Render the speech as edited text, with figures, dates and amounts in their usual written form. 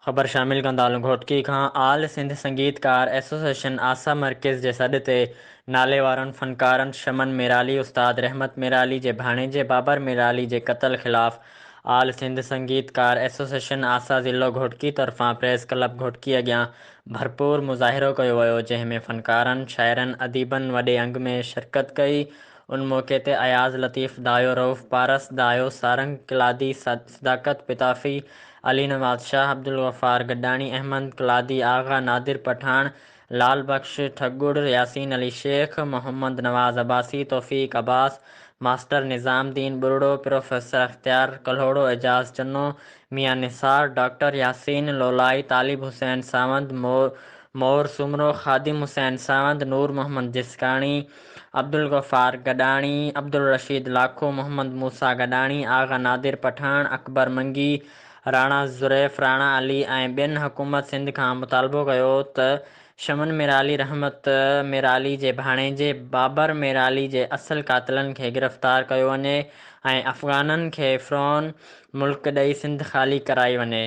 خبر شامل ڪندا هلون گهوٽڪي کان آل سنڌ سنگيتڪار ايسوسيئيشن آسا مرڪز جي سڏ تي ناليوارن فنڪارن شمن ميرالي، استاد رحمت ميرالي جي ڀاڻيجي بابر ميرالي جي قتل خلاف آل سنڌ سنگيتڪار ايسوسيئيشن آسا ضلعو گهوٽڪي طرفان پريس ڪلب گهوٽڪي اڳيان ڀرپور مظاهرو ڪيو ويو جنهن ۾ فنڪارن، شاعرن، اديبن وڏي انگ ۾ شرڪت ڪئي ان موقعي تي اياز لطيف دايو، رئوف پارس دايو، سارنگ ڪلادي، صداقت پتافي، علي نواز شاهه، عبدالغفار گڏاڻي، احمد ڪلادي، آغا نادر پٺاڻ، لال بخش ٺڳڙ، ياسين علي شيخ، محمد نواز عباسي، توفيق عباس، ماسٽر نظام الدين ٻرڙو، پروفيسر اختيار ڪلهوڙو، اعجاز چنو، ميان نثار، ڊاڪٽر ياسين لولائي، طالب حسين ساوند، مور سومرو، خادم حسين ساوند، نور محمد جسڪاڻي، عبدالغفار گڏاڻي، عبدالرشيد لاکو، محمد موسيٰ گڏاڻي، آغا نادر پٺاڻ، اڪبر منگي، راڻا ظريف، راڻا علي ۽ ٻين حڪومت سنڌ کان مطالبو ڪيو ته شمن ميرالي، رحمت ميرالي جي ڀاڻيجي بابر ميرالي جي اصل قاتلن کي گرفتار ڪيو وڃي ۽ افغانن کي فرون ملڪ ڏئي سنڌ خالي ڪرائي وڃي.